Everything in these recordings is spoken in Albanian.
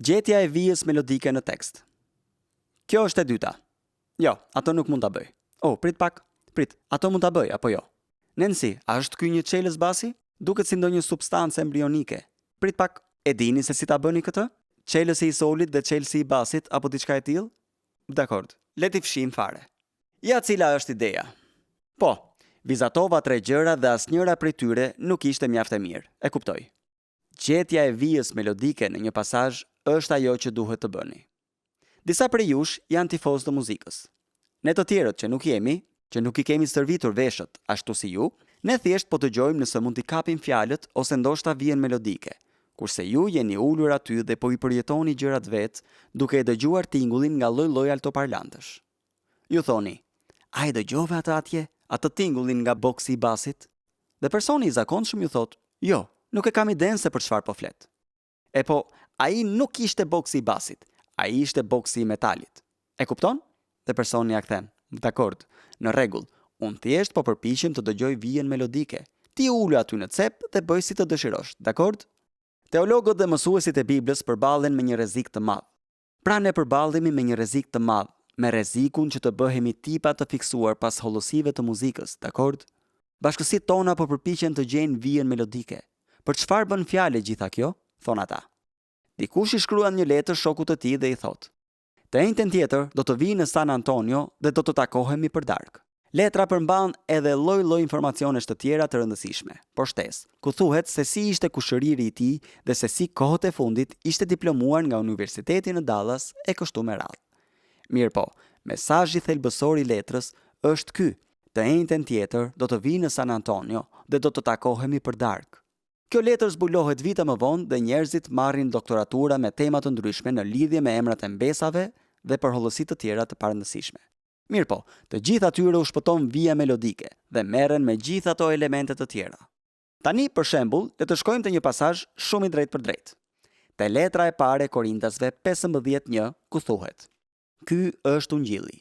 Gjetja e vijës melodike në tekst. Kjo është e dyta. Jo, ato nuk mund ta bëj. Oh, prit pak. Prit, ato mund ta bëj, apo jo? Nancy, a është ky një çelës basi? Duket si ndonjë substancë embrionike. Prit pak, e dini se si ta bëni këtë? Çelësi i solit dhe çelësi i basit apo diçka e tillë? Dakord, le t'i fshijmë fare. Ja cila është ideja. Po, vizatova tre gjëra dhe asnjëra prej tyre nuk ishte mjaft e mirë, e kuptoj. Gjetja e vijës melodike në një pasazh është ajo që duhet të bëni. Disa prej jush janë tifozë të muzikës. Ne të tjerët që nuk jemi, që nuk i kemi stërvitur veshët ashtu si ju, ne thjesht po dëgjojmë nëse mund t'i kapim fjalët ose ndoshta vijën melodike, kurse ju jeni ulur aty dhe po i përjetoni gjërat vetë duke e dëgjuar tingullin nga lloj-lloj altoparlantësh. Ju thoni, A e dëgjove atë atje, atë tingullin nga boksi i basit? Dhe personi i zakonshëm ju thotë, Jo, nuk e kam idenë se për çfarë po flet. Epo, ai nuk ishte boksi i basit, ai ishte boksi i metalit. E kupton? Dhe personi ia kthen, Dakord, në rregull, unë thjesht po përpiqem të dëgjoj vijën melodike. Ti ulu aty në cep dhe bëj si të dëshirosh, dakord? Teologët dhe mësuesit e Biblës përballen me një rrezik të madh. Pra ne përballemi me një rrezik të madh, me rrezikun që të bëhemi tipa të fiksuar pas hollësive të muzikës, dakord? Bashkësitë tona po përpiqen të gjejnë vijën melodike. Për çfarë bën fjalë e gjitha kjo? thonë ata. Dikush i shkruan një letër shokut të tij dhe i thotë, Të enjten tjetër do të vij në San Antonio dhe do të takohemi për darkë. Letra përmban edhe lloj-lloj informacionesh të tjera të rëndësishme, por shtesë, ku thuhet se si ishte kushëriri i tij dhe se si kohët e fundit ishte diplomuar nga Universiteti në Dallas e kështu me radhë. Mirëpo, mesazhi thelbësor i letrës është ky, Të enjten tjetër do të vij në San Antonio dhe do të takohemi për darkë. Kjo letër zbulohet vite më vonë dhe njerëzit marrin doktoratura me tema të ndryshme në lidhje me emrat e mbesave dhe për hollësi të tjera të parëndësishme. Mirëpo, të gjithë atyre u shpëton vija melodike dhe merren me gjithë ato elemente të tjera. Tani, për shembull, le të shkojmë te një pasazh shumë i drejtpërdrejtë. Te letra e parë e Korintasve 15 një, ku thuhet, Ky është Ungjilli,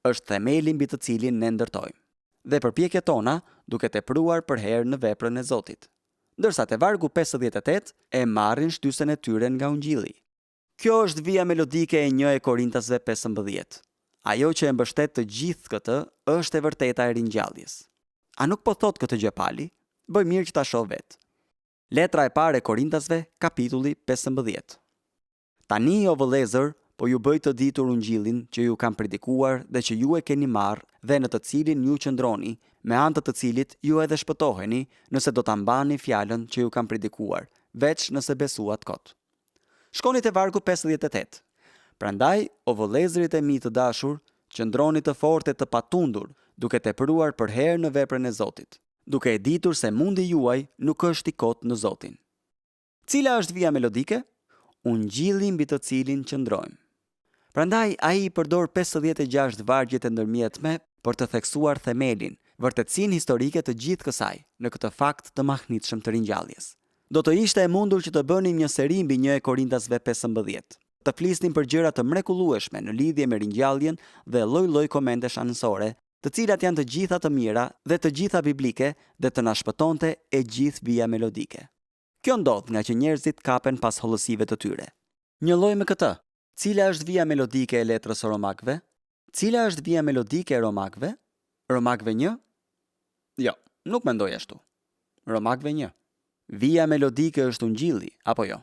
është themeli mbi të cilin ne ndërtojmë, dhe përpjekjet tona duke tepruar përherë në veprën e Zotit. Ndërsa te vargu 58 e marrin shtysën e tyre nga Ungjilli. Kjo është vija melodike e një e Korintasve 15. Ajo që e mbështet të gjithë këtë është e vërteta e ringjalljes. A nuk po thotë këtë gjë Pali? Bëj mirë që ta shoh vetë. Letra e parë e Korintasve, kapitulli 15. Tani, o vëllezër, po ju bëj të ditur ungjillin që ju kam predikuar dhe që ju e keni marrë dhe në të cilin ju qëndroni, me anë të të cilit ju edhe shpëtoheni, nëse do ta mbani fjalën që ju kam predikuar, veç nëse besuat kot. Shkoni te vargu 58. Prandaj, o vëllezërit e mi të dashur, qëndroni të fortë e të patundur, duke tepruar përherë në veprën e Zotit, duke e ditur se mundi juaj nuk është i kotë në Zotin. Cila është vija melodike? Ungjilli mbi të cilin qëndrojmë. Prandaj ai i përdor 56 vargjet e ndërmjetme për të theksuar themelin, vërtetësinë historike të gjithë kësaj, në këtë fakt të mahnitshëm të ringjalljes. Do të ishte e mundur që të bënim një seri mbi një e Korintasve 15, të flisnim për gjëra të mrekullueshme në lidhje me ringjalljen dhe lloj-lloj komentesh anësore, të cilat janë të gjitha të mira dhe të gjitha biblike dhe të na shpëtonte e gjithë vija melodike. Kjo ndodh ngaqë njerëzit kapen pas hollësive të tyre. Njëlloj me këtë, cila është vija melodike e letrës së Romakëve? Cila është vija melodike e Romakëve? Romakëve 1? Jo, nuk mendoj ashtu. Romakëve 1. Vija melodike është ungjilli, apo jo?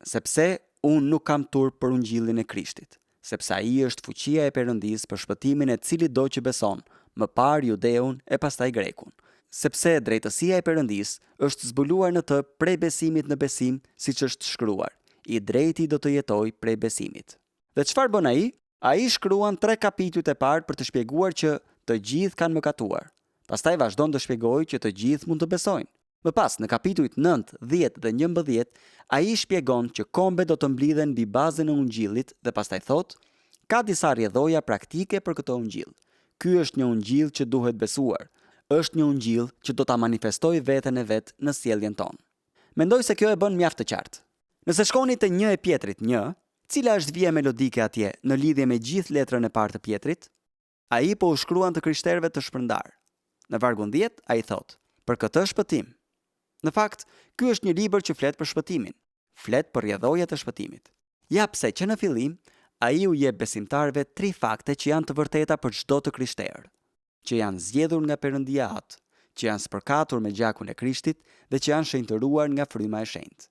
Sepse unë nuk kam turp për ungjillin e Krishtit, sepse ai është fuqia e Perëndisë për shpëtimin e cilitdo që beson, më parë judeun e pastaj grekun. Sepse drejtësia e Perëndisë është zbuluar në të prej besimit në besim, siç është shkruar, I drejti do të jetojë prej besimit. Dhe çfarë bën ai? Ai shkruan tre kapitujt e parë për të shpjeguar që të gjithë kanë mëkatuar. Pastaj vazhdon të shpjegojë që të gjithë mund të besojnë. Më pas, në kapitujt 9, 10 dhe 11, ai shpjegon që kombet do të mblidhen mbi bazën e ungjillit dhe pastaj thotë, ka disa rrjedhoja praktike për këtë ungjill. Ky është një ungjill që duhet besuar. Është një ungjill që do ta manifestojë veten e vet në sjelljen tonë. Mendoj se kjo e bën mjaft të qartë. Nëse shkoni te një e Pjetrit një, cila është vija melodike atje në lidhje me gjithë letrën e parë të Pjetrit? Ai po u shkruan të krishterëve të shpërndarë. Në vargun 10 ai thotë, "Për këtë shpëtim." Në fakt, ky është një libër që flet për shpëtimin, flet për rrjedhojat e shpëtimit. Ja pse që në fillim, ai u jep besimtarëve tri fakte që janë të vërteta për çdo të krishterë, që janë zgjedhur nga Perëndia Atë, që janë spërkatur me gjakun e Krishtit dhe që janë shenjtëruar nga Fryma e Shenjtë.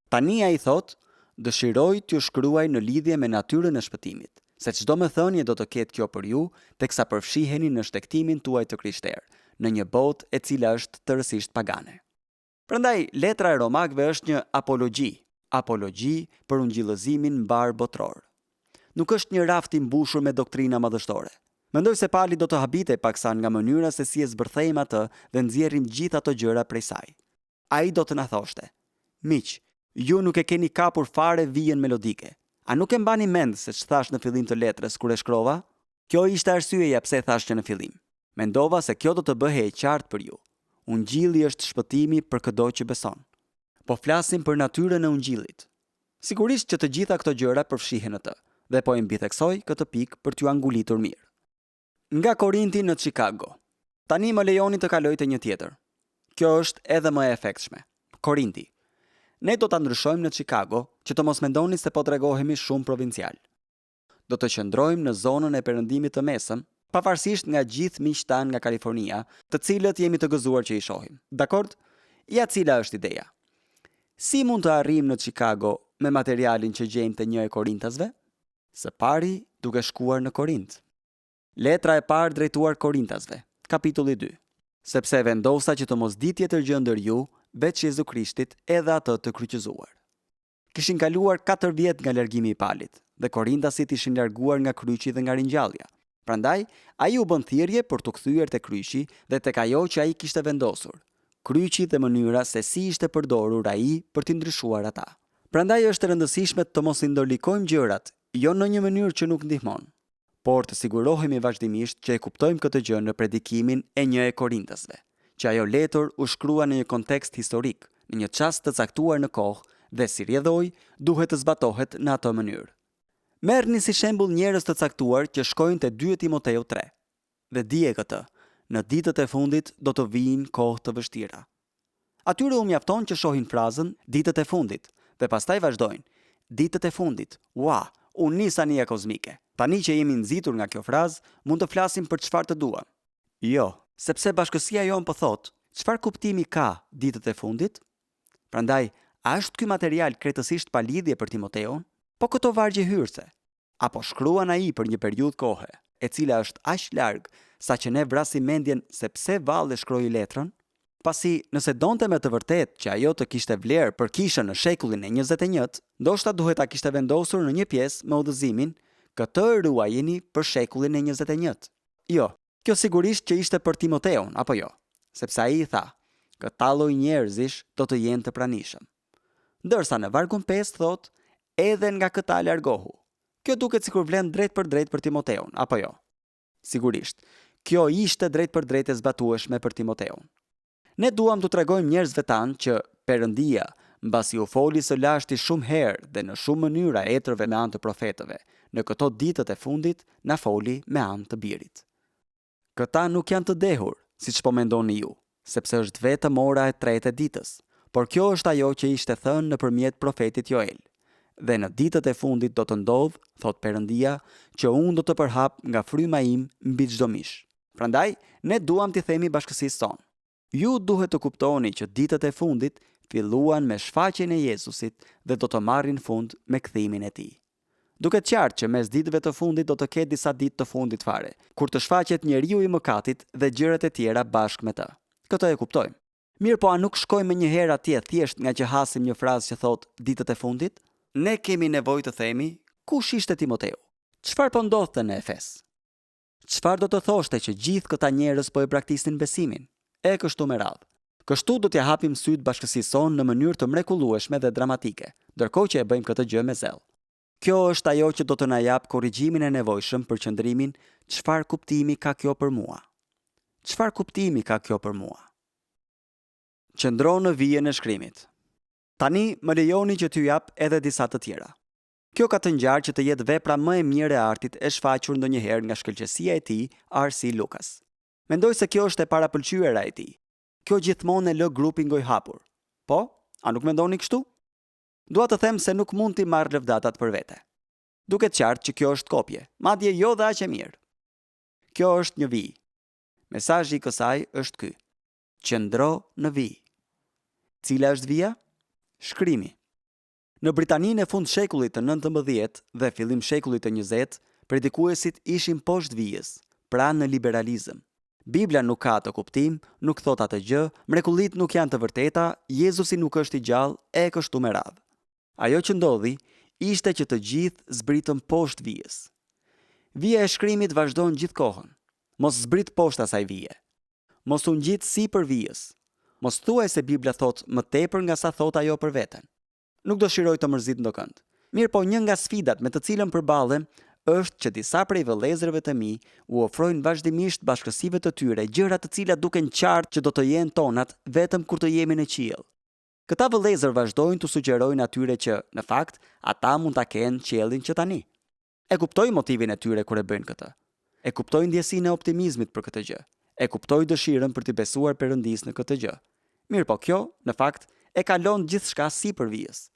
Tani ai thotë, Dëshiroj t'ju shkruaj në lidhje me natyrën e shpëtimit, se ç'domethënie do të ketë kjo për ju teksa përfshiheni në shtegtimin tuaj të krishterë, në një botë e cila është tërësisht pagane. Prandaj, letra e Romakëve është një apologji, apologji për ungjillëzimin mbarëbotëror. Nuk është një raft i mbushur me doktrina madhështore. Mendoj se Pali do të habitej paksa nga mënyra se si e zbërthejmë atë dhe nxjerrim gjithë ato gjëra prej saj. Ai do të na thoshte, Miq, ju nuk e keni kapur fare vijën melodike. A nuk e mbani mend se ç'thashë në fillim të letrës kur e shkrova? Kjo ishte arsyeja pse e thashë që në fillim. Mendova se kjo do të bëhej e qartë për ju. Ungjilli është shpëtimi për këdo që beson. Po flasim për natyrën e Ungjillit. Sigurisht që të gjitha këto gjëra përfshihen në të, dhe po e mbitheksoj këtë pikë për t'jua ngulitur mirë. Nga Korinti në Çikago. Tani më lejoni të kaloj te një tjetër. Kjo është edhe më e efektshme. Korinti. Ne do ta ndryshojmë në Çikago, që të mos mendoni se po tregohemi shumë provincialë. Do të qëndrojmë në zonën e Perëndimit të Mesëm, pavarësisht nga gjithë miqtë tanë nga Kalifornia, të cilët jemi të gëzuar që i shohim. Dakord? Ja cila është ideja. Si mund të arrijmë në Çikago me materialin që gjejmë te një e Korintasve? Së pari, duke shkuar në Korint. Letra e parë drejtuar Korintasve, kapitulli dy. Sepse vendosa që të mos di tjetër gjë ndër ju, veç Jezu Krishtit edhe atë të kryqëzuar. Kishin kaluar katër vjet nga largimi i Palit, dhe Korintasit ishin larguar nga kryqi dhe nga ringjallja. Prandaj, ai u bën thirrje për t'u kthyer te kryqi dhe tek ajo që ai kishte vendosur, kryqi dhe mënyra se si ishte përdorur ai për t'i ndryshuar ata. Prandaj është e rëndësishme të mos i ndërlikojmë gjërat, jo në një mënyrë që nuk ndihmon, por të sigurohemi vazhdimisht që e kuptojmë këtë gjë në predikimin e një e Korintasve, që ajo letër u shkrua në një kontekst historik, në një çast të caktuar në kohë dhe si rrjedhojë duhet të zbatohet në atë mënyrë. Merrni si shembull njerëz të caktuar që shkojnë te dy Timoteu tre. Dhe dije këtë, në ditët e fundit do të vijnë kohë të vështira. Atyre u mjafton që shohin frazën ditët e fundit dhe pastaj vazhdojnë, Ditët e fundit, ua, u nis anija kozmike! Tani që jemi nxitur nga kjo frazë, mund të flasim për çfarë të duam. Jo, sepse bashkësia jonë po thotë, çfarë kuptimi ka ditët e fundit? Prandaj, a është ky material krejtësisht pa lidhje për Timoteun? Po këto vargje hyrëse? A po shkruan ai për një periudhë kohe, e cila është aq larg, saqë ne vrasim mendjen se pse vallë e shkroi letrën? Pasi, nëse donte me të vërtetë që ajo të kishte vlerë për kishën në shekullin e 21-të, ndoshta duhet ta kishte vendosur në një pjesë me udhëzimin, Këtë ruajeni për shekullin e 21-të. Jo, kjo sigurisht që ishte për Timoteun, apo jo? Sepse ai i tha, Këta lloj njerëzish do të jenë të pranishëm. Ndërsa në vargun pesë thotë, Edhe nga këta largohu. Kjo duket sikur vlen drejtpërdrejt për Timoteun, apo jo? Sigurisht, kjo ishte drejtpërdrejt e zbatueshme për Timoteun. Ne duam t'u tregojmë njerëzve tanë që Perëndia, mbasi u foli së lashti shumë herë dhe në shumë mënyra etërve me anë të profetëve, në këto ditët e fundit na foli me anë të Birit. Këta nuk janë të dehur, siç po mendoni ju, sepse është vetëm ora e tretë e ditës, por kjo është ajo që ishte thënë nëpërmjet profetit Joel. Dhe në ditët e fundit do të ndodhë, thotë Perëndia, që unë do të përhap nga fryma im mbi çdo mish. Prandaj, ne duam t'i themi bashkësisë sonë. Ju duhet të kuptoni që ditët e fundit filluan me shfaqjen e Jezusit dhe do të marrin fund me kthimin e tij. Duket qartë që mes ditëve të fundit do të ketë disa ditë të fundit fare, kur të shfaqet njeriu i mëkatit dhe gjërat e tjera bashkë me të. Këtë e kuptojmë. Mirëpo a nuk shkojmë menjëherë atje thjesht ngaqë hasim një frazë që thotë ditët e fundit? Ne kemi nevojë të themi, kush ishte Timoteu? Çfarë po ndodhte në Efes? Çfarë do të thoshte që gjithë këta njerëz po e braktisnin besimin? E kështu me radhë. Kështu do t'ia hapim sytë bashkësisë sonë në mënyrë të mrekullueshme dhe dramatike, ndërkohë që e bëjmë këtë gjë me zell. Kjo është ajo që do të na japë korrigjimin e nevojshëm për qëndrimin çfarë kuptimi ka kjo për mua? Çfarë kuptimi ka kjo për mua? Qëndro në vijën e shkrimit. Tani më lejoni që t'ju jap edhe disa të tjera. Kjo ka të ngjarë që të jetë vepra më e mirë e artit e shfaqur ndonjëherë nga shkëlqesia e tij, R.C. Lucas. Mendoj se kjo është e parapëlqyera e tij. Kjo gjithmonë e lë grupin gojëhapur. Po? A nuk mendoni kështu? Dua të them se nuk mund t'i marr lëvdatat për vete. Duket qartë që kjo është kopje, madje jo dhe aq e mirë. Kjo është një vijë. Mesazhi i kësaj është ky. Qëndro në vijë. Cila është vija? Shkrimi. Në Britaninë e fund shekullit të 19 dhe fillim shekullit të 20, predikuesit ishin poshtë vijës, pra në liberalizëm. Bibla nuk ka atë kuptim, nuk thotë atë gjë, mrekullitë nuk janë të vërteta, Jezusi nuk është i gjallë e kështu me radhë. Ajo që ndodhi ishte që të gjithë zbritën poshtë vijës. Vija e shkrimit vazhdon gjithë kohën. Mos zbrit poshtë asaj vije. Mos u ngjit sipër vijës. Mos thuaj se Bibla thotë më tepër nga sa thotë ajo për veten. Nuk dëshiroj të mërzit ndokënd. Mirëpo një nga sfidat me të cilën përballem është që disa prej vëllezërve të mi u ofrojnë vazhdimisht bashkësive të tyre gjëra të cilat duken qartë që do të jenë tonat vetëm kur të jemi në qiell. Këta vëllezër vazhdojnë t'u sugjerojnë atyre që, në fakt, ata mund ta kenë qiellin që tani. E kuptoj motivin e tyre kur e bëjnë këtë. E kuptoj ndjesinë e optimizmit për këtë gjë. E kuptoj dëshirën për t'i besuar Perëndisë në këtë gjë. Mirëpo kjo, në fakt, e kalon gjithçka sipër vijës.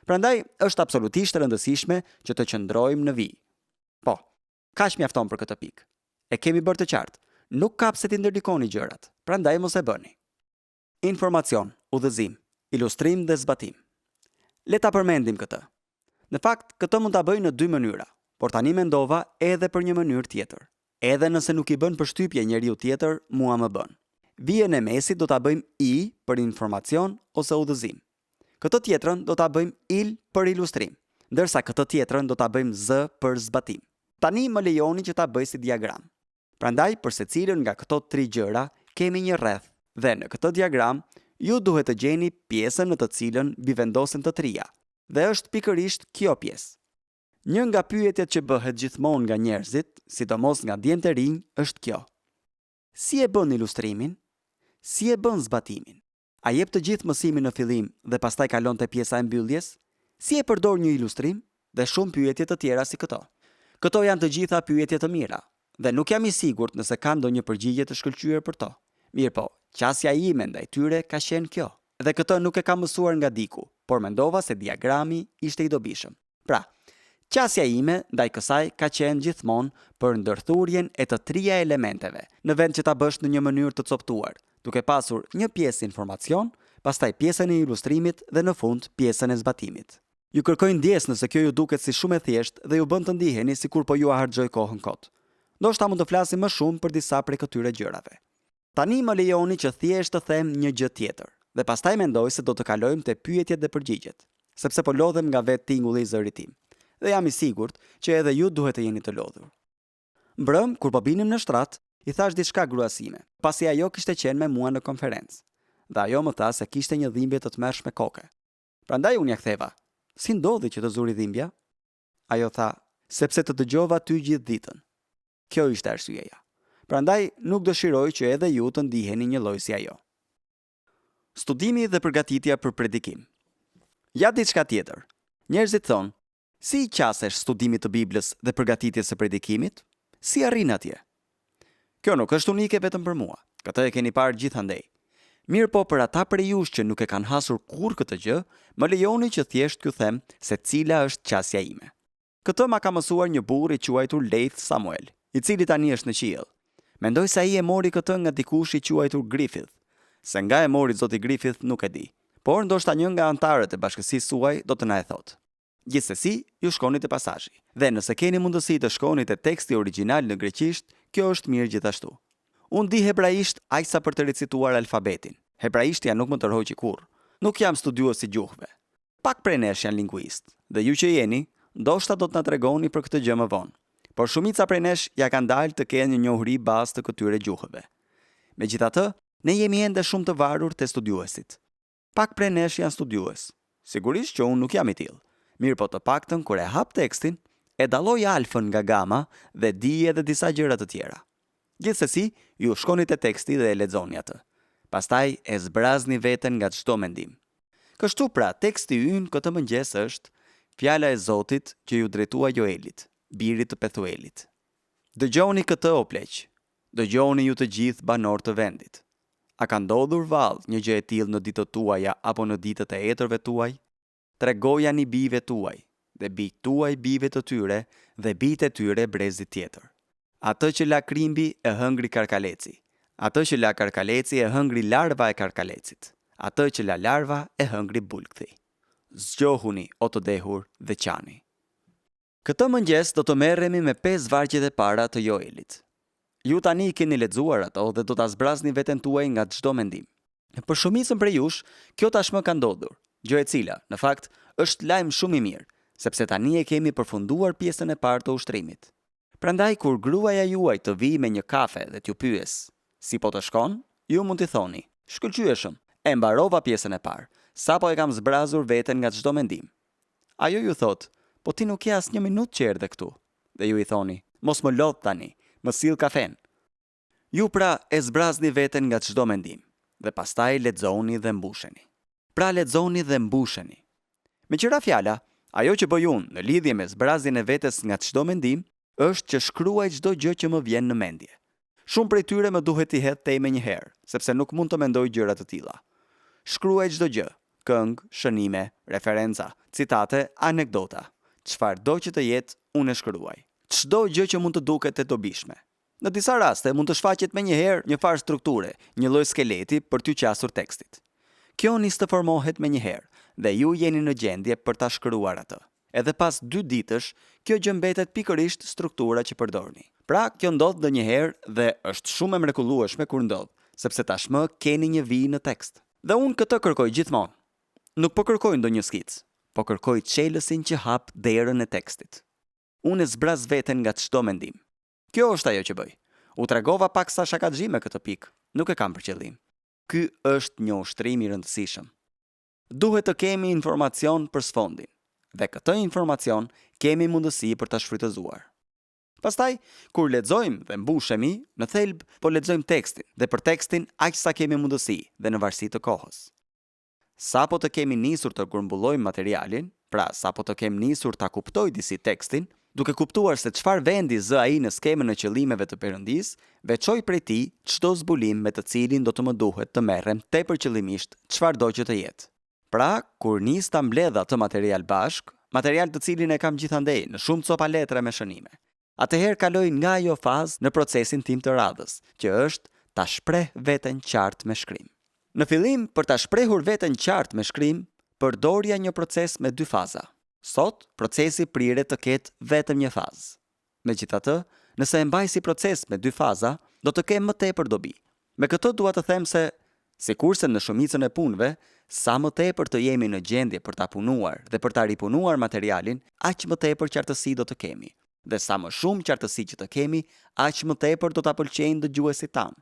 Prandaj, është absolutisht e rëndësishme që të qëndrojmë në vijë. Po, kaq mjafton për këtë pikë. E kemi bërë të qartë. Nuk ka pse t'i ndërlikoni gjërat, prandaj mos e bëni. Informacion, udhëzim, ilustrim dhe zbatim. Le ta përmendim këtë. Në fakt, këtë mund ta bëj në dy mënyra, por tani mendova edhe për një mënyrë tjetër. Edhe nëse nuk i bën përshtypje njeriut tjetër, mua më bën. Vijën e mesit do ta bëjmë I për informacion ose udhëzim. Këtë tjetrën do ta bëjmë Il për ilustrim, ndërsa këtë tjetrën do ta bëjmë Z për zbatim. Tani më lejoni që ta bëj si diagram. Prandaj për secilën nga këto tri gjëra kemi një rreth dhe në këtë diagram ju duhet të gjeni pjesën në të cilën mbivendosen të tria dhe është pikërisht kjo pjesë. Një nga pyetjet që bëhet gjithmonë nga njerëzit, sidomos nga djemtë e rinj, është kjo. Si e bën ilustrimin? Si e bën zbatimin? A jep të gjithë mësimin në fillim dhe pastaj kalon te pjesa e mbylljes? Si e përdor një ilustrim? Dhe shumë pyetje të tjera si këto. Këto janë të gjitha pyetje të mira, dhe nuk jam i sigurt nëse ka ndonjë përgjigje të shkëlqyer për to. Mirëpo, qasja ime ndaj tyre ka qenë kjo. Dhe këtë nuk e kam mësuar nga diku, por mendova se diagrami ishte i dobishëm. Pra, qasja ime ndaj kësaj ka qenë gjithmonë për ndërthurjen e të tria elementeve, në vend që ta bësh në një mënyrë të copëtuar, duke pasur një pjesë informacion, pastaj pjesën e ilustrimit dhe në fund pjesën e zbatimit. Ju kërkoj ndjesë nëse kjo ju duket si shumë e thjeshtë dhe ju bën të ndiheni sikur po jua harxhoj kohën kot. Ndoshta mund të flasim më shumë për disa prej këtyre gjërave. Tani më lejoni që thjesht të them një gjë tjetër, dhe pastaj mendoj se do të kalojmë te pyetjet dhe përgjigjet, sepse po lodhem nga vetë tingulli i zërit tim, dhe jam i sigurt që edhe ju duhet të jeni të lodhur. Mbrëmë, kur po binim në shtrat, i thashë diçka gruas sime, pasi ajo kishte qenë me mua në konferencë, dhe ajo më tha se kishte një dhimbje të tmerrshme koke. Prandaj unë ia ktheva, Si ndodhi që të zuri dhimbja? Ajo tha, Sepse të dëgjova ty gjithë ditën. Kjo ishte arsyeja. Prandaj nuk dëshiroj që edhe ju të ndiheni njëlloj si ajo. Studimi dhe përgatitja për predikim. Ja diçka tjetër. Njerëzit thonë, Si i qasesh studimit të Biblës dhe përgatitjes së predikimit? Si arrin atje? Kjo nuk është unike vetëm për mua. Këtë e keni parë gjithandej. Mirëpo për ata prej jush që nuk e kanë hasur kurrë këtë gjë, më lejoni që thjesht t'ju them se cila është qasja ime. Këtë ma ka mësuar një burrë i quajtur Leith Samuel, i cili tani është në qiell. Mendoj se ai e mori këtë nga dikush i quajtur Griffith. Se nga e mori zoti Griffith nuk e di, por ndoshta një nga anëtarët e bashkësisë suaj do të na e thotë. Gjithsesi, ju shkoni te pasazhi. Dhe nëse keni mundësi të shkoni te teksti origjinal në greqisht, kjo është mirë gjithashtu. Unë di hebraisht aq sa për të recituar alfabetin. Hebraishtja nuk më tërhoqi kurrë. Nuk jam studiues i gjuhëve. Pak prej nesh janë linguistë, dhe ju që jeni, ndoshta do të na tregoni për këtë gjë më vonë. Por shumica prej nesh ia kanë dalë të kenë një njohuri bazë të këtyre gjuhëve. Megjithatë, ne jemi ende shumë të varur te studiuesit. Pak prej nesh janë studiues. Sigurisht që unë nuk jam i tillë. Mirëpo të paktën kur e hap tekstin, e dalloj alfën nga gama dhe di edhe disa gjëra të tjera. Gjithsesi, ju shkoni te teksti dhe e lexoni atë. Pastaj e zbrazni veten nga çdo mendim. Kështu pra, teksti ynë këtë mëngjes është Fjala e Zotit që iu drejtua Joelit, birit të Pethuelit. Dëgjoni këtë, o pleq! Dëgjoni ju të gjithë banorë të vendit! A ka ndodhur vallë një gjë e tillë në ditët tuaja apo në ditët e etërve tuaj? Tregojani bijve tuaj, dhe bijtë tuaj bijve të tyre, dhe bijtë e tyre brezit tjetër. Atë që la krimbi e hëngri karkaleci. Atë që la karkaleci e hëngri larva e karkalecit. Atë që la larva e hëngri bulkthi. Zgjohuni, o të dehur, dhe qani. Këtë mëngjes do të merremi me pesë vargjet e para të Joelit. Ju tani i keni lexuar ato dhe do ta zbrazni veten tuaj nga çdo mendim. Për shumicën prej jush, kjo tashmë ka ndodhur, gjë e cila, në fakt, është lajm shumë i mirë, sepse tani e kemi përfunduar pjesën e parë të ushtrimit. Prandaj kur gruaja juaj të vijë me një kafe dhe t'ju pyesë, Si po të shkon? Ju mund t'i thoni, Shkëlqyeshëm, e mbarova pjesën e parë, sapo e kam zbrazur veten nga çdo mendim. Ajo ju thotë, Po ti nuk je as një minutë që erdhe këtu. Dhe ju i thoni, Mos më lodh tani, më sill kafenë. Ju pra e zbrazni veten nga çdo mendim dhe pastaj lexoni dhe mbusheni. Pra lexoni dhe mbusheni. Meqë ra fjala, ajo që bëj unë në lidhje me zbrazjen e vetes nga çdo mendim është që shkruaj çdo gjë që më vjen në mendje. Shumë prej tyre më duhet t'i hedh tej menjëherë, sepse nuk mund të mendoj gjëra të tilla. Shkruaj çdo gjë, këngë, shënime, referenca, citate, anekdota. Çfarëdo që të jetë, unë e shkruaj. Çdo gjë që mund të duket e dobishme. Në disa raste mund të shfaqet menjëherë një farë strukture, një lloj skeleti për t'ju qasur tekstit. Kjo nis të formohet menjëherë dhe ju jeni në gjendje për ta shkruar atë. Edhe pas dy ditësh, kjo gjë mbetet pikërisht struktura që përdorni. Pra, kjo ndodh ndonjëherë dhe është shumë e mrekullueshme kur ndodh, sepse tashmë keni një vijë në tekst. Dhe unë këtë kërkoj gjithmonë. Nuk po kërkoj ndonjë skicë, po kërkoj çelësin që hap derën e tekstit. Unë e zbraz veten nga çdo mendim. Kjo është ajo që bëj. U tregova paksa shakaxhi me këtë pikë, nuk e kam për qëllim. Ky është një ushtrim i rëndësishëm. Duhet të kemi informacion për sfondin dhe këtë informacion kemi mundësi për ta shfrytëzuar. Pastaj, kur lexojmë dhe mbushemi, në thelb po lexojmë tekstin dhe për tekstin aq sa kemi mundësi dhe në varësi të kohës. Sapo të kemi nisur të grumbullojmë materialin, pra sapo të kem nisur ta kuptoj disi tekstin, duke kuptuar se çfarë vendi zë ai në skemën e qëllimeve të Perëndisë, veçoj prej tij çdo zbulim me të cilin do të më duhet të merrem tepër qëllimisht çfarëdo që të jetë. Pra, kur nis ta mbledh atë material bashkë, material të cilin e kam gjithandej në shumë copa letre me shënime, Atëherë kaloj nga ajo fazë në procesin tim të radhës, që është ta shpreh veten qartë me shkrim. Në fillim, për ta shprehur veten qartë me shkrim, përdorja një proces me dy faza. Sot, procesi priret të ketë vetëm një fazë. Megjithatë, nëse e mbaj si proces me dy faza, do të kem më tepër dobi. Me këtë dua të them se, sikurse në shumicën e punëve, sa më tepër të jemi në gjendje për ta punuar dhe për ta ripunuar materialin, aq më tepër qartësi do të kemi. Dhe sa më shumë qartësi që të kemi, aq më tepër do ta pëlqejnë dëgjuesit tanë.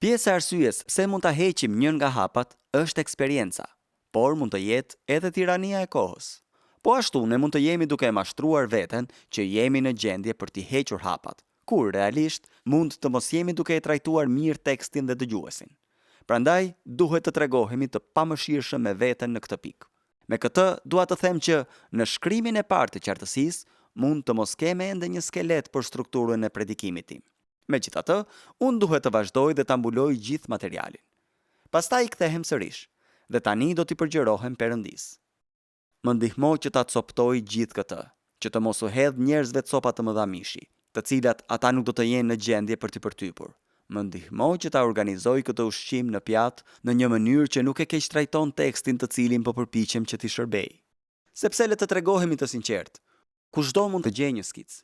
Pjesë e arsyes pse mund ta heqim një nga hapat është eksperienca, por mund të jetë edhe tirania e kohës. Po ashtu ne mund të jemi duke e mashtruar veten që jemi në gjendje për t'i hequr hapat, kur realisht mund të mos jemi duke e trajtuar mirë tekstin dhe dëgjuesin. Prandaj duhet të tregohemi të pamëshirshëm me veten në këtë pikë. Me këtë dua të them që në shkrimin e parë të qartësisë mund të mos kem ende një skelet për strukturën e predikimit tim. Megjithatë, unë duhet të vazhdoj dhe ta mbuloj gjithë materialin. Pastaj i kthehem sërish, dhe tani do t'i përgjërohem Perëndisë. Më ndihmo që ta copëtoj gjithë këtë, që të mos u hedh njerëzve copa të mëdha mishi, të cilat ata nuk do të jenë në gjendje për t'i përtypur. Më ndihmo që ta organizoj këtë ushqim në pjatë në një mënyrë që nuk e keqtrajton tekstin të cilin po përpiqem që t'i shërbej. Sepse le të tregohemi të sinqertë, kushdo mund të gjejë një skicë.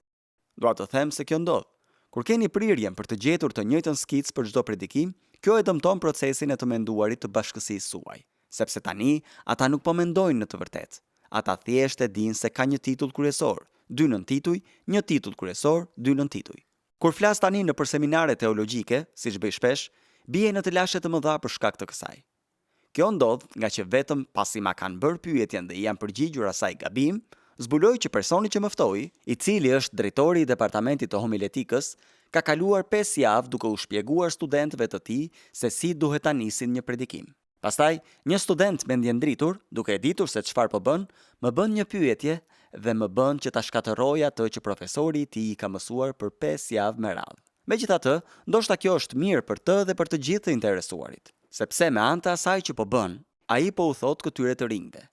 Dua të them se kjo ndodh. Kur keni prirjen për të gjetur të njëjtën skicë për çdo predikim, kjo e dëmton procesin e të menduarit të bashkësisë suaj, sepse tani ata nuk po mendojnë në të vërtetë. Ata thjesht e dinë se ka një titull kryesor, dy nëntituj, një titull kryesor, dy nëntituj. Kur flas tani nëpër seminare teologjike, siç bëj shpesh, bie në telashe të mëdha për shkak të kësaj. Kjo ndodh ngaqë vetëm pasi ma kanë bërë pyetjen dhe i jam përgjigjur asaj gabim, zbuloj që personi që më ftoi, i cili është drejtori i departamentit të homiletikës, ka kaluar pesë javë duke u shpjeguar studentëve të tij se si duhet ta nisin një predikim. Pastaj, një student mendjendritur, duke e ditur se çfarë po bën, më bën një pyetje dhe më bën që ta shkatërroj atë që profesori i tij i ka mësuar për pesë javë me radhë. Megjithatë, ndoshta kjo është mirë për të dhe për të gjithë të interesuarit, sepse me anë të asaj që po bën, ai po u thotë këtyre të rinjve.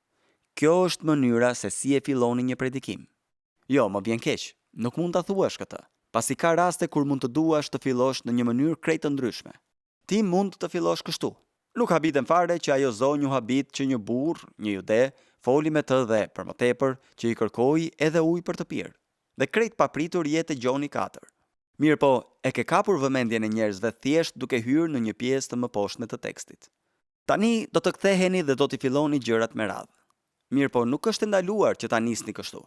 Kjo është mënyra se si e filloni një predikim. Jo, më vjen keq, nuk mund ta thuash këtë, pasi ka raste kur mund të duash të fillosh në një mënyrë krejt të ndryshme. Ti mund të fillosh kështu. Nuk habitem fare që ajo zonjë u habit që një burrë, një jude, foli me të dhe, për më tepër, që i kërkoi edhe ujë për të pirë. Dhe krejt papritur je te Gjoni katër. Mirëpo, e ke kapur vëmendjen e njerëzve thjesht duke hyrë në një pjesë të mëposhtme të tekstit. Tani do të ktheheni dhe do t'i filloni gjërat me radhë. Mirëpo, nuk është e ndaluar që ta nisni kështu.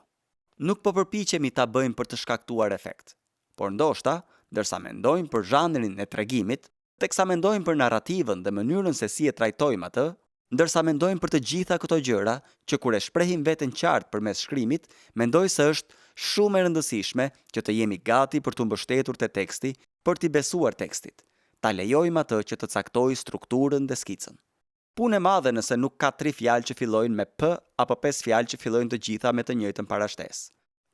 Nuk po përpiqemi ta bëjmë për të shkaktuar efekt. Por ndoshta, ndërsa mendojmë për zhanrin e tregimit, teksa mendojmë për narrativën dhe mënyrën se si e trajtojmë atë, ndërsa mendojmë për të gjitha këto gjëra, që kur e shprehim veten qartë përmes shkrimit, mendoj se është shumë e rëndësishme që të jemi gati për t'u mbështetur te teksti, për t'i besuar tekstit, ta lejojmë atë që të caktojë strukturën dhe skicën. Punë e madhe nëse nuk ka tri fjalë që fillojnë me P apo pesë fjalë që fillojnë të gjitha me të njëjtën parashtesë.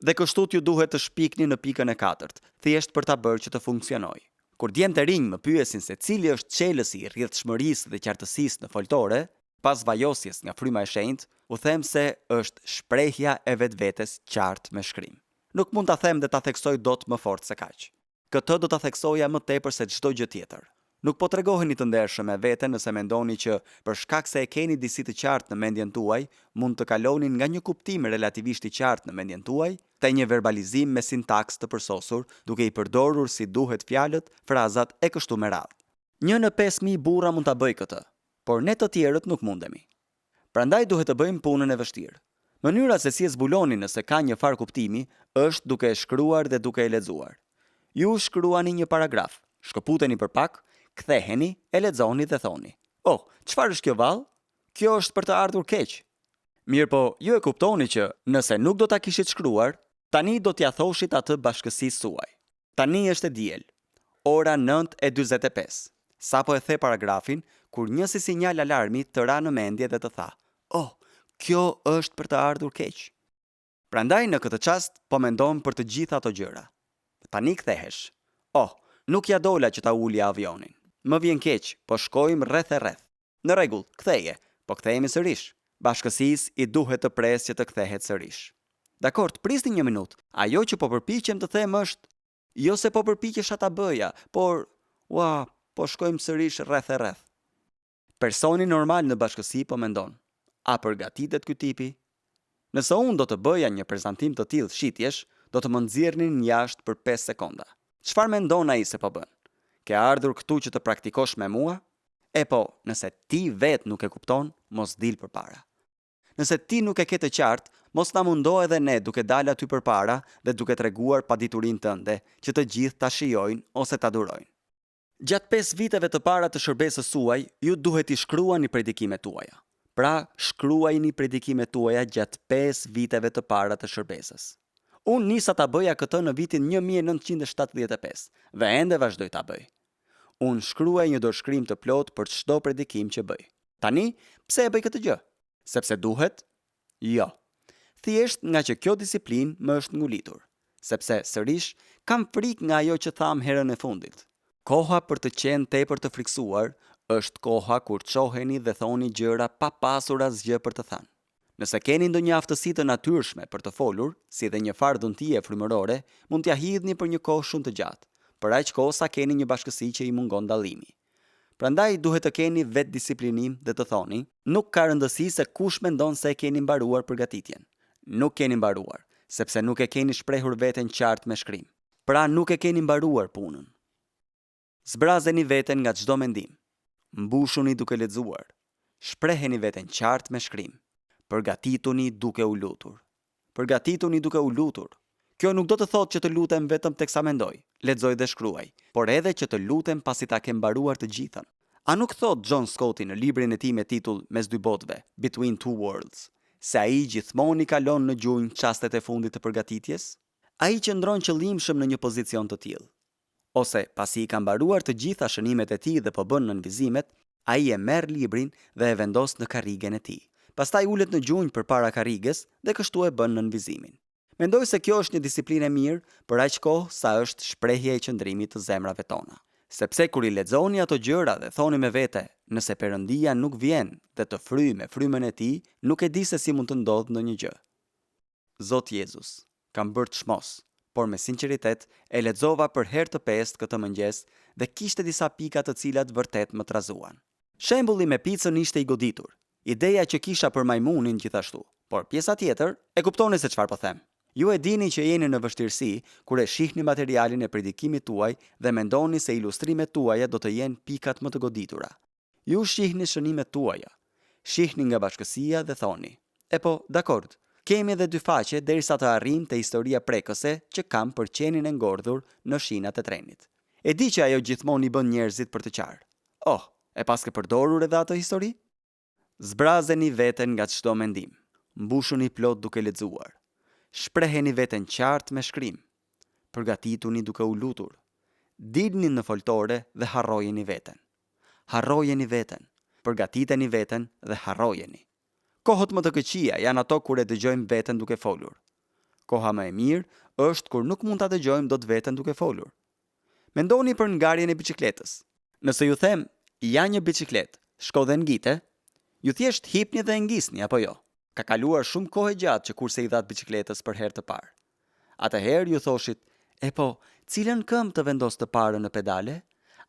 Dhe kështu t'ju duhet të shpikni në pikën e katërt, thjesht për ta bërë që të funksionojë. Kur djemtë e rinj më pyesin se cili është çelësi i rrjedhshmërisë dhe qartësisë në foltore, pas vajosjes nga Fryma e Shenjtë, u them se është shprehja e vetvetes qartë me shkrim. Nuk mund ta them dhe ta theksoj dot më fort se kaq. Këtë do ta theksoja më tepër se çdo gjë tjetër. Nuk po tregoheni të ndershëm me veten nëse mendoni që, për shkak se e keni disi të qartë në mendjen tuaj, mund të kaloni nga një kuptim relativisht i qartë në mendjen tuaj, te një verbalizim me sintaksë të përsosur, duke i përdorur si duhet fjalët, frazat e kështu me radhë. Një në 5000 burra mund ta bëjë këtë, por ne të tjerët nuk mundemi. Prandaj duhet të bëjmë punën e vështirë. Mënyra se si e zbuloni nëse ka një farë kuptimi është duke e shkruar dhe duke e lexuar. Ju shkruani një paragraf, shkëputeni për pak, ktheheni, e lexoni dhe thoni, Oh, çfarë është kjo vallë? Kjo është për të ardhur keq. Mirëpo, ju e kuptoni që, nëse nuk do ta kishit shkruar, tani do t'ia thoshit atë bashkësisë suaj. Tani është e diel. Ora 9:45. Sapo e the paragrafin, kur një si sinjal alarmi të ra në mendje dhe të tha, Oh, kjo është për të ardhur keq. Prandaj në këtë çast po mendon për të gjitha ato gjëra. Tani kthehesh. Oh, nuk ia dola që ta ulja avionin. Më vjen keq, po shkojmë rreth e rreth. Në rregull, ktheje, po kthehemi sërish. Bashkësisë i duhet të presë që të kthehet sërish. Dakord, prisni një minutë. Ajo që po përpiqem të them është, jo se po përpiqesha ta bëja, por, ua, po shkojmë sërish rreth e rreth. Personi normal në bashkësi po mendon, a përgatitet ky tipi? Nëse unë do të bëja një prezantim të tillë shitjesh, do të më nxirrnin jashtë për pesë sekonda. Çfarë mendon ai se po bën? Ke ardhur këtu që të praktikosh me mua? Epo, nëse ti vetë nuk e kupton, mos dil përpara. Nëse ti nuk e ke të qartë, mos na mundo edhe ne duke dalë aty përpara dhe duke treguar paditurinë tënde, që të gjithë ta shijojnë ose ta durojnë. Gjatë pesë viteve të para të shërbesës suaj, ju duhet t'i shkruani predikimet tuaja. Pra, shkruajini predikimet tuaja gjatë pesë viteve të para të shërbesës. Unë nisa ta bëja këtë në vitin 1975 dhe ende vazhdoj ta bëj. Unë shkruaj një dorëshkrim të plotë për çdo predikim që bëj. Tani, pse e bëj këtë gjë? Sepse duhet? Jo. Thjesht ngaqë kjo disiplinë më është ngulitur. Sepse, sërish, kam frikë nga ajo që thamë herën e fundit. Koha për të qenë tepër të frikësuar është koha kur çoheni dhe thoni gjëra pa pasur asgjë për të thënë. Nëse keni ndonjë aftësi të natyrshme për të folur, si dhe një farë dhuntie frymërore, mund t'ia hidhni për një kohë shumë të gjatë, për aq kohë sa keni një bashkësi që i mungon dallimi. Prandaj duhet të keni vetëdisiplinim dhe të thoni, nuk ka rëndësi se kush mendon se e keni mbaruar përgatitjen. Nuk keni mbaruar, sepse nuk e keni shprehur veten qartë me shkrim. Pra nuk e keni mbaruar punën. Zbrazeni veten nga çdo mendim. Mbushuni duke lexuar. Shpreheni veten qartë me shkrim. Përgatituni duke u lutur. Përgatituni duke u lutur. Kjo nuk do të thotë që të lutem vetëm teksa mendoj, lexoj dhe shkruaj, por edhe që të lutem pasi ta kem mbaruar të gjithën. A nuk thotë John Scotti në librin e tij me titull Mes dy botëve, Between Two Worlds, se ai gjithmonë i kalon në gjunjë çastet e fundit të përgatitjes? Ai qëndron qëllimshëm në një pozicion të tillë. Ose, pasi i ka mbaruar të gjitha shënimet e tij dhe po bën nënvizimet, ai e merr librin dhe e vendos në karrigen e tij. Pastaj ulet në gjunjë përpara karriges dhe kështu e bën nënvizimin. Mendoj se kjo është një disiplinë e mirë për aq kohë sa është shprehje e qëndrimit të zemrave tona. Sepse kur i lexoni ato gjëra dhe thoni me vete, Nëse Perëndia nuk vjen dhe të fryjë me frymën e Tij, nuk e di se si mund të ndodhë ndonjë gjë. Zot Jezus, kam bërë çmos, por me sinqeritet e lexova për herë të pestë këtë mëngjes dhe kishte disa pika të cilat vërtet më trazuan. Shembulli me picën ishte i goditur, ideja që kisha për majmunin gjithashtu, por pjesa tjetër, e kuptoni se çfarë po them. Ju e dini që jeni në vështirësi kur e shihni materialin e predikimit tuaj dhe mendoni se ilustrimet tuaja do të jenë pikat më të goditura. Ju shihni shënimet tuaja, shihni nga bashkësia dhe thoni, E po, dakord, kemi edhe dy faqe derisa të arrijmë te historia prekëse që kam për qenin e ngordhur në shinat e trenit. E di që ajo gjithmonë i bën njerëzit për të qarë. Oh, e paske përdorur edhe atë histori? Zbrazeni veten nga çdo mendim. Mbushuni plot duke lexuar. Shpreheni veten qartë me shkrim. Përgatituni duke u lutur. Dilni në foltore dhe harrojeni veten. Harrojeni veten, përgatiteni veten dhe harrojeni. Kohët më të këqija janë ato kur e dëgjojmë veten duke folur. Koha më e mirë është kur nuk mund ta dëgjojmë dot veten duke folur. Mendoni për ngarjen e biçikletës. Nëse ju them, ja një biçikletë, shko dhe ngite, ju thjesht hipni dhe e ngisni, apo jo? Ka kaluar shumë kohë e gjatë që kurse i dhatë biçikletës për herë të parë. Atëherë ju thoshit, E po, cilën këmbë të vendos të parën në pedale?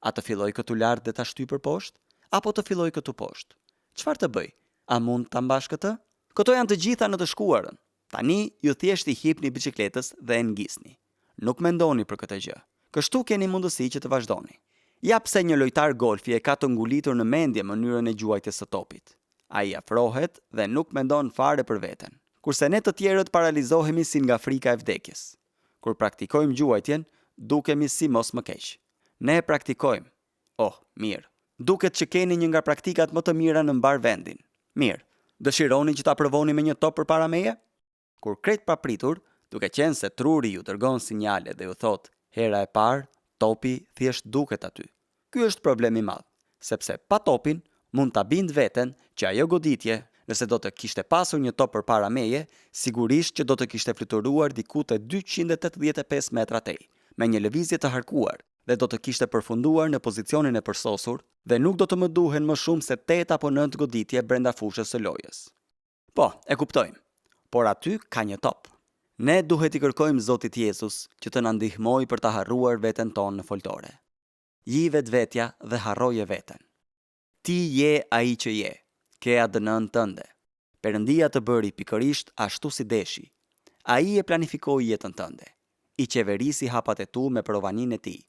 A të filloj këtu lart dhe ta shtyj për poshtë? Apo të filloj këtu poshtë? Çfarë të bëj? A mund ta mbash këtë? Këto janë të gjitha në të shkuarën. Tani ju thjesht i hipni biçikletës dhe e ngisni. Nuk mendoni për këtë gjë. Kështu keni mundësi që të vazhdoni. Ja pse një lojtar golfi e ka të ngulitur në mendje mënyrën e gjuajtjes së topit. Ai afrohet dhe nuk mendon fare për veten. Kurse ne të tjerët paralizohemi si nga frika e vdekjes. Kur praktikojmë gjuajtjen, dukemi si mos më keq. Ne e praktikojmë. Oh, mirë. Duket që keni një nga praktikat më të mira në mbarë vendin. Mirë. Dëshironi që ta provoni me një top përpara meje? Kur krejt papritur, duke qenë se truri ju dërgon sinjale dhe ju thotë, hera e parë, topi thjesht duket aty. Ky është problem i madh, sepse pa topin mund ta bind veten që ajo goditje, nëse do të kishte pasur një top përpara meje, sigurisht që do të kishte fluturuar diku te 285 metra tej, me një lëvizje të harkuar dhe do të kishte përfunduar në pozicionin e përsosur dhe nuk do të më duhen më shumë se tetë apo nëntë goditje brenda fushës së lojës. Po, e kuptojmë. Por aty ka një top. Ne duhet t'i kërkojmë Zotit Jezus që të na ndihmojë për ta harruar veten tonë në foltore. Ji vetvetja dhe harroje veten. Ti je ai që je, ke ADN-në tënde. Perëndia të bëri pikërisht ashtu si deshi. Ai e planifikoi jetën tënde. I qeverisi hapat e tu me provaninë e tij.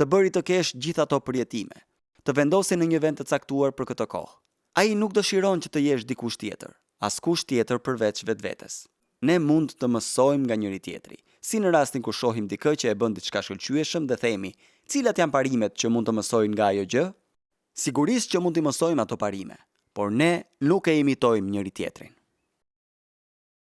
Të bëri të kesh gjithë ato përjetime. Të vendosi në një vend të caktuar për këtë kohë. Ai nuk dëshiron që të jesh dikush tjetër, askush tjetër përveç vetvetes. Ne mund të mësojmë nga njëri-tjetri, si në rastin kur shohim dikë që e bën diçka shkëlqyeshëm dhe themi, cilat janë parimet që mund të mësoj nga ajo gjë? Sigurisht që mund t'i mësojmë ato parime, por ne nuk e imitojmë njëri-tjetrin.